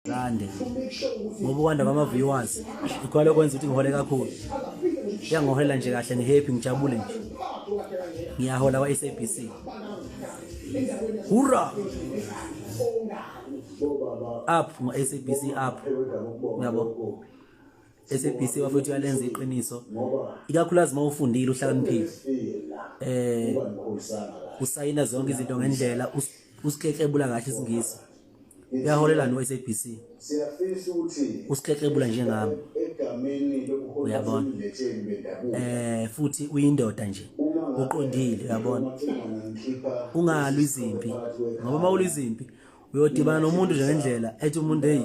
Zande ngoba ukwanda kwama-viewers ikhona lokwenza ukuthi ngihole kakhulu. Iyangiholela nje kahle, ngi-happy, ngijabule nje, ngiyahola kwa-SABC. Hurra up ngo-SABC up, uyabo. SABC bafethu uyalenza iqiniso, ikakhulukazi uma ufundile, uhlakaniphile, usayina zonke izinto ngendlela, usikleklebula kahle isiNgisi, uyaholela no-SABC. Siyafisa ukuthi usikleklebula njengami, egameni lobuholi uyabona, basemletheni bendabuko futhi uyindoda nje, uqondile, uyabona, ungalwi izimpi, ngoba uma ulwa izimpi uyodibana nomuntu nje ngendlela ethi umuntu, "Hey,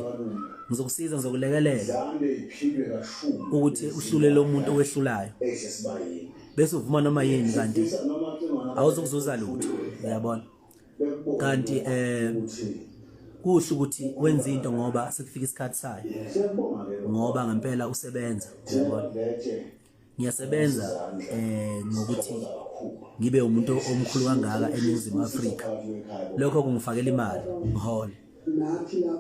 ngizokusiza, ngizokulekelela zande iphilwe kashumi ukuthi uhlule lo muntu owehlulayo," esesibayeni. bese uvuma noma yini, kanti Sifisa noma cingwana awuzukuzuza lutho, uyabona. bekubone Kanti ukuthi kuhle ukuthi wenze into ngoba sekufika isikhathi sayo, siyabonga ke ngoba ngempela usebenza, uyabona. Lethe Ngiyasebenza ngokuthi ngibe umuntu omkhulu kangaka eNingizimu Afrika, lokho kungifakela imali, ngihole,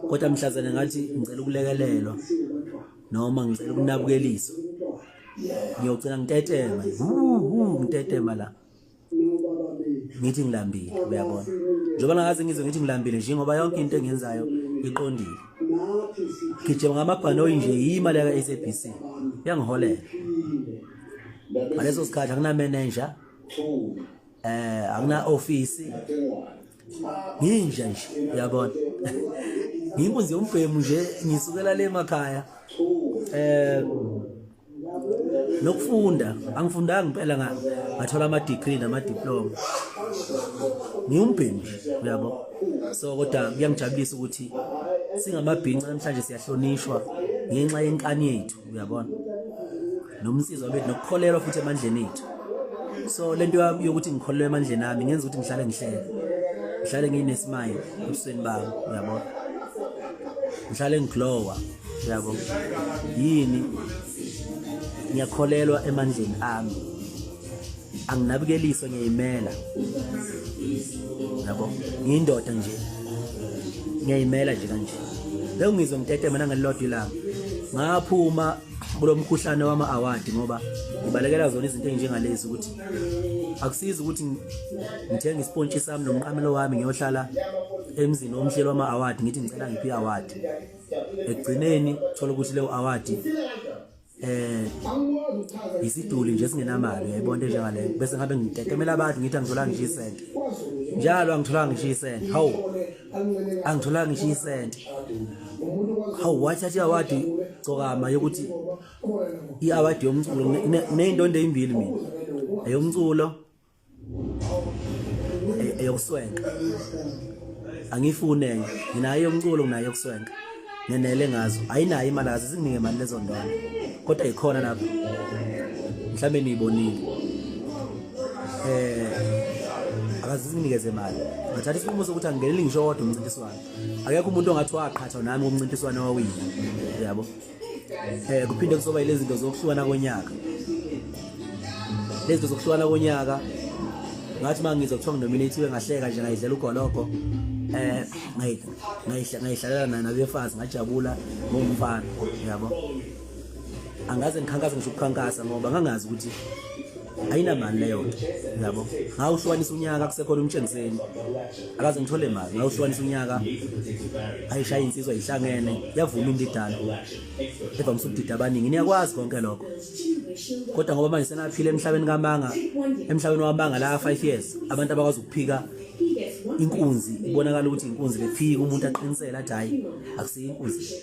kodwa mhlazane ngathi ngicela ukulekelelwa noma ngicela ukunabukeliswa, ngiyogcina ngitetema, hu hu, ngitetema la ngithi ngilambile, uyabona. Njengoba ngaze ngizwe ngithi ngilambile nje, ngoba yonke into engiyenzayo iqondile, gijima ngamabhanoyi nje, yimali yaka-SABC iyangiholela. Ngaleso sikhathi akuna-manager, akuna office, nginje nje, uyabona, ngiyinkunzi yombhemu nje, ngisukela le emakhaya. Nokufunda angifundanga impela, ngathola ama-degree nama-diploma, ngiwumbhemu nje, uyabo. So kodwa kuyangijabulisa ukuthi singamabhinca namhlanje siyahlonishwa ngenxa yenkani yethu, uyabona, nomsizwa bethu nokukholelwa futhi emandleni ethu. So lento yami yokuthi ngikholelwe emandleni ami ngenza ukuthi ngihlale ngihleke, ngihlale ngine-smile ebusweni bami, uyabona, ngihlale ngiglowa, uyabo. Yini? Ngiyakholelwa emandleni ami, anginabukeliswa, ngiyayimela, yabo. Ngiyindoda nje, ngiyayimela nje kanje. Leyo ngizwe ngitetema nangelilodwa ilanga ngaphuma kulo mkhuhlane wama-award, ngoba ngibalekela zona izinto ey'njengalezi, ukuthi akusizi ukuthi ngithenge isipontshi sami nomqamelo wami, ngiyohlala emzini womhleli wama-award, ngithi ngicela ngiphi i-award. Ekugcineni thola ukuthi leyo award isiduli nje singenamali, uyayibona into enjengaleyo. Bese ngabe ngitetemela abantu ngithi angitholanga ngisho isente njalo, angitholanga ngisho isente, hawu, angitholanga ngisho isente, hawu. Wathatha i-award Gcokama yokuthi i-award yomculo ney'ndondo ey'mbili mina, eyomculo, eyokuswenka. Angiyifuni enye, nginayo eyomculo, nginayo eyokuswenka, ngenele ngazo. Ayinayo imali, akaze zinginike imali lezo ndondo, kodwa ikhona lapho, mhlawumbe niyibonile. Akaze zinginikeze imali. Ngathatha isinqumo sokuthi angingeneli ngisho kodwa umncintiswano. Akekho umuntu ongathi waqhathwa nami kumncintiswano wawina, yabo. Kuphinde kuzoba yilezi zinto zokuhlukana konyaka, lezi zinto zokuhlukana konyaka. Ngathi uma ngizwa kuthiwa nginominathiwe, ngahleka nje, ngayidlela ugologo, ngayihlalela nabefazi, ngajabula ngomfana, yabo. Angaze ngikhankase ngisho ukukhankasa, ngoba ngangazi ukuthi ayinamali leyo nto, yabo. Ngawuhlukanisa unyaka kusekhona umtshengiseni, akaze ngithole mali. Ngawuhlukanisa unyaka, ayishaya insizwa ihlangene, yavuma indidane evamise ukudida abaningi, niyakwazi konke lokho. Kodwa ngoba manje senaphila emhlabeni kamanga, emhlabeni wamanga la 5 years, abantu abakwazi ukuphika inkunzi, ibonakala ukuthi inkunzi, bephika umuntu aqinisele athi hayi, akusiyo inkunzi.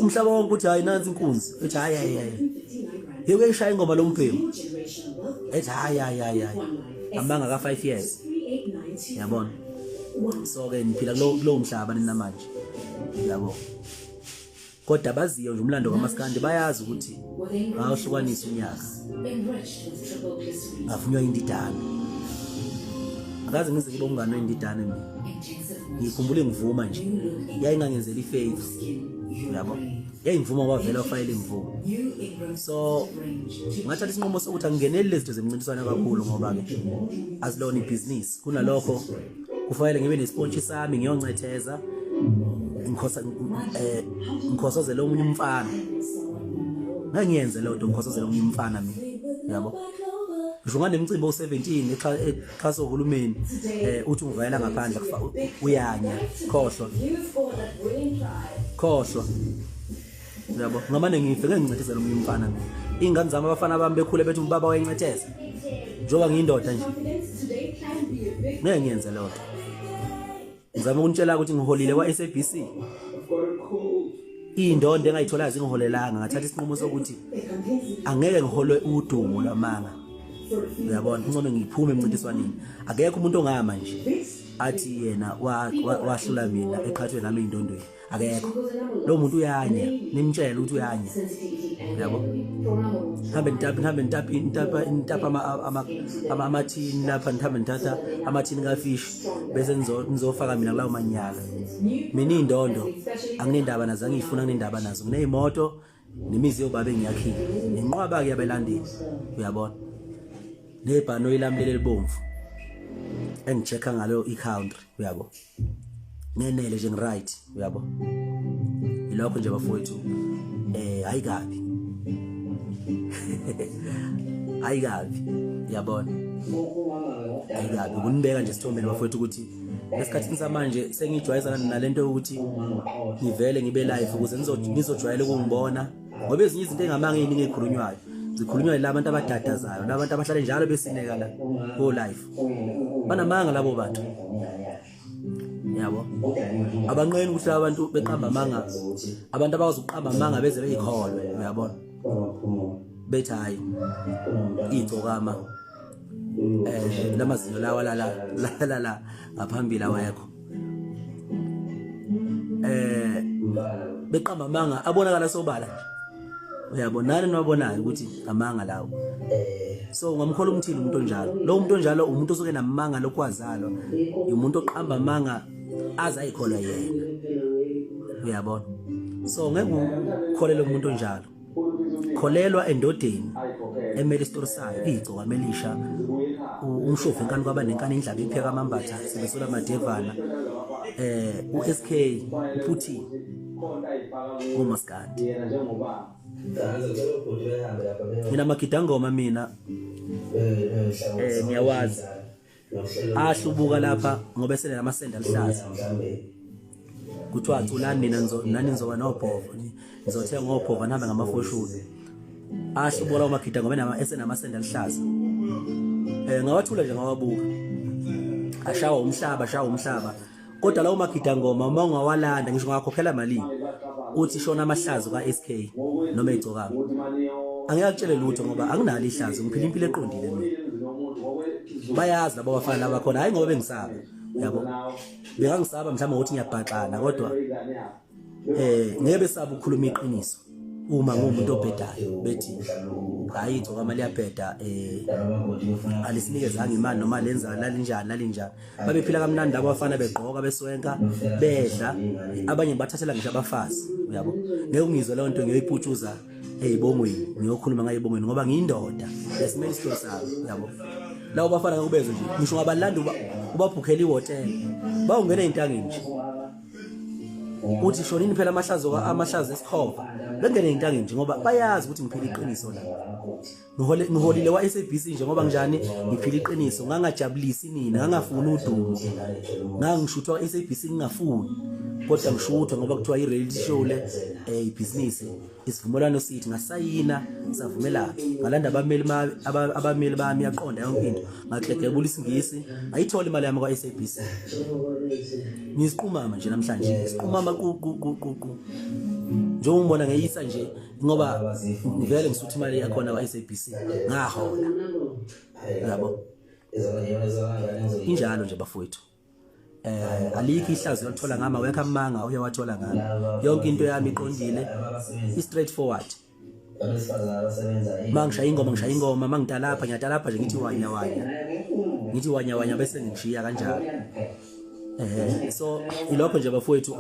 Umhlaba wonke uthi hayi, nansi inkunzi, ethi hayi, hayi, hayi, yeke ishaya ingoma lo mbhemu, ethi hayi, hayi, hayi, hayi, amanga ka 5 years, yabona. So ke niphila kulowo mhlaba nina manje, yabo. Kodwa baziyo nje umlando kaMaskandi bayazi ukuthi ngawuhlukanisa unyaka, ngavunywa indidane. Akaze ngize ngibe umngane wendidane mina, ngikhumbule ngivuma nje, yayingangenzela ifavor, yabo, yayingivuma ngoba vele wafayela imvumo. So ngathatha isinqumo sokuthi angingeneli lezi zinto zemncintiswano kakhulu, ngoba-ke azilona ibhizinisi. Kunalokho kufanele ngibe nesipontshi sami, ngiyoncetheza. Ngikhosa ngikhosozela omunye umfana. Ngeke ngiyenze leyo nto, ngikhosozela omunye umfana mina, yabo. Ngisho nganemcimbi o-17 exhaso uhulumeni, uthi ungivayela ngaphandle, uyanya, khohlwa, khohlwa, yabo. Ngamane ngife, ngeke ngincethezele omunye umfana mina. Iy'ngane zami, abafana bami bekhule bethi ubaba wayencetheza, njengoba ngiyindoda nje, ngeke ngiyenze leyo nto. Ngizama ukunitshela ukuthi ngiholile kwa-SABC, iy'ndondo engayitholayo zingiholelanga. Ngathatha isinqumo sokuthi angeke ngiholwe udumo lwamanga, uyabona. Ngcono ngiphume emncintiswaneni. Akekho umuntu ongama nje athi yena wahlula mina eqhathwe nami ey'ndondweni, akekho lo muntu. Uyanya, nimtshele ukuthi uyanya, yabo. Hambe nitapa, nihambe nitapa, nitapa, nitapa amathini lapha, nihambe nithatha amathini kafish, bese nizofaka mina kulawo manyala. Mina iy'ndondo anginendaba nazo, angiyifuna, anginendaba nazo. Nginey'moto nemizi yobaba engiyakhile, nenqwaba-ke yabelandeli, uyabona, nebhanoyi lami leli elibomvu engi-check-a ngalo i-country, uyabo. Ngenele nje, ngi-right, uyabo. Ilokho nje bafowethu. Hayi kabi, hayi kabi, uyabona, hayi kabi. Kunibeka nje isithombeni bafowethu ukuthi esikhathini samanje sengijwayezana nalento yokuthi ngivele ngibe live ukuze nizojwayela ukungibona, ngoba ezinye izinto engamanga ey'ningi ey'khulunywayo zikhulunywa yila bantu abadadazayo, labantu abahlale njalo besineka la ko live. Banamanga labo bantu, yabo. Abanqeni ukuthi laba bantu beqamba amanga, abantu abakwazi ukuqamba amanga beze beyikholwe, uyabona, bethi hayi, igcokama lamazinyo lawa la la la ngaphambili awekho, beqamba amanga abonakala sobala nje, uyabona, nani niwabonayo ukuthi amanga lawo. So ungamkhola umthini umuntu onjalo? Lo muntu onjalo umuntu osuke namanga lokwazalwa, umuntu oqamba amanga aze ayikholwa yena, uyabona. So ngeke ukholele umuntu onjalo. Kholelwa endodeni emele isitori sayo, igcokama elisha, umshovu enkani kwaba nenkani, indlaba ipheka amambatha sebesola amadevana, uSK uPutin umaskandi. Mina magidangoma mina ngiyawazi ahlubuka lapha ngoba esele namasende aluhlaza. Kuthiwa culani nina, nani nizoba nobhovo, nizothenga obhova, nihambe ngamafoshuni. Ahlubuka lawo magida ngoba esenamasende aluhlaza. Ngawathula nje, ngawabuka ashawa umhlaba, ashawa umhlaba. Kodwa lawo magida ngoma uma ungawalanda, ngisho ngakhokhela malini, uthi shona amahlazo ka-SK noma igcokama, angeke akutshele lutho, ngoba anginalo ihlazo, ngiphila impilo eqondile mina. Bayazi labo bafana laba khona, hayi ngoba bengisaba, yabo, bengangisaba mhlawumbe ukuthi ngiyabhaxana, kodwa ngeke besaba ukukhuluma iqiniso uma ngumuntu obhedayo, bethi hayi, igcokama liyabheda, alisinikezanga imali noma lenza lalinjani lalinjani. Babephila kamnandi labo bafana, begqoka, beswenka, bedla, abanye bathathela ngisho abafazi, uyabo. Ngeke ungizwe leyo nto ngiyoyiputshuza ey'bongweni, ngiyokhuluma ngayo ey'bongweni, ngoba ngiyindoda esimele isitori sami, uyabo. Labo bafana ngakubezwe nje, ngisho ngabalanda ubabhukhela ihhotela, bawungena ey'ntangeni nje, uthi shonini phela amahlazo, amahlazo esikhova, bengene ey'ntangeni nje, ngoba bayazi ukuthi ngiphila iqiniso la. Ngiholile wa-SABC nje ngoba njani ngiphila iqiniso, ngangajabulisi nina, ngangafuni udumo. Ngangishuthwa SABC ngingafuni, kodwa ngishuthwa ngoba kuthiwa i-reality show le, ibhizinisi, isivumelwano sithi ngasayina, savumelana, ngalanda abameli, abameli bami, yaqonda yonke into, ngaklegebula isingisi, ngayithola imali yami kwa-SABC. Ngisiqumama nje namhlanje, isiqumama ku ku ku ku ku njengoba ungibona ngeyisa nje, ngoba ngivele ngisutha imali yakhona kwa-SABC, ngahola, yabo. Injalo nje bafowethu. Alikho ihlazo yolithola ngama wekho, amanga uyawathola ngami. Yonke into yami iqondile, i straight forward. Mangishaya ingoma, ngishaya ingoma, mangitalapha, ngiyatalapha nje, ngithi wanya wanya, ngithi wanya wanya, bese ngishiya kanjalo. So ilokho nje bafowethu.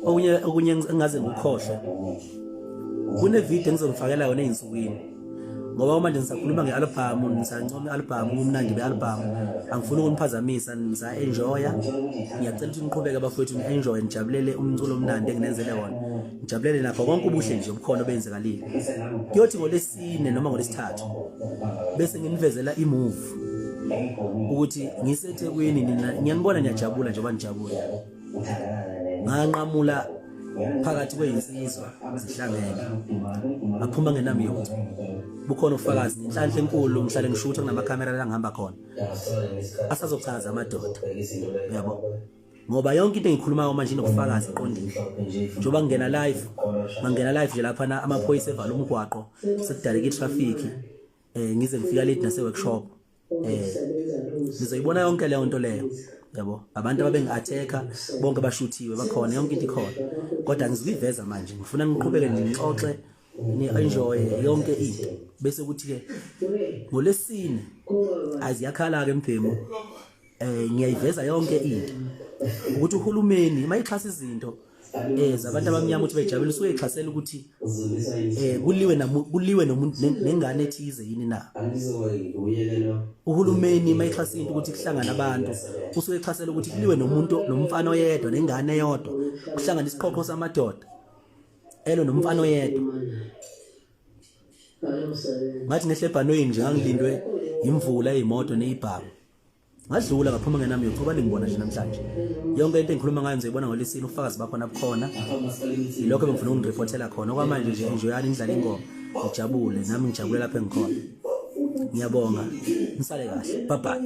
Okunye engaze ngikukhohlwe, kune video engizonifakela yona ey'nsukwini. Ngoba manje ngisakhuluma nge-album, ngisancoma i-album, ubumnandi be-album. Angifuni ukuniphazamisa, nisa-enjoya. Ngiyacela ukuthi niqhubeke bafowethu, ni-enjoye, nijabulele umculo omnandi enginenzele wona. Nijabulele nakho konke ubuhle nje obukhona obenzekalile. Kuyothi ngolesine noma ngolesithathu bese nginivezela i-move ukuthi ngiseThekwini, nina ngiyanibona niyajabula njengoba nijabula. Nganqamula phakathi kweyinsizwa zihlangene, ngaphuma ngenami yonke. Bukhona ubufakazi, nenhlanhla enkulu, ngihlale ngishutha kunamakhamera la ngihamba khona. Asazochaza amadoda, uyabo, ngoba yonke into engikhulumayo manje inobufakazi eqondile. Njengoba ngingena live, ngangena live nje lapha amaphoyisa evala umgwaqo, sekudaleka i-traffic, ngize ngifika late nase workshop. Nizoyibona yonke leyo nto leyo, yabo. Abantu ababengi-attack-a bonke bashuthiwe, bakhona, yonke into ikhona, kodwa ngizokuyiveza manje. Ngifuna niqhubeke nixoxe, ni-enjoye yonke into, bese kuthi-ke ngolesine aziyakhala-ke mbhemu. Ngiyayiveza yonke into ukuthi uhulumeni mayixhasa izinto zabantu abamnyama ukuthi bejabule, usuke exhasela ukuthi kuliwe kuliwe nomuntu nengane ethize yini na? Uhulumeni mayixhasa into ukuthi kuhlangane abantu, usuke exhasela ukuthi kuliwe nomuntu nomfana oyedwa nengane eyodwa, kuhlangane isiqoqo samadoda elo nomfana oyedwa. Ngathi ngehle ebhanoyini nje, ngangilindwe imvula, izimoto nezibhamu. Ngadlula ngaphuma ngenami yothuba. Ningibona nje namhlanje, yonke into engikhuluma ngayo ngizoyibona ngolesine, ubufakazi bakhona bukhona. Yilokho ebengifuna ukunireport-ela khona okwamanje nje. Enjoyani, nidlale ingoma, ngijabule nami, ngijabule lapho engikhona. Ngiyabonga, nisale kahle, bye bye.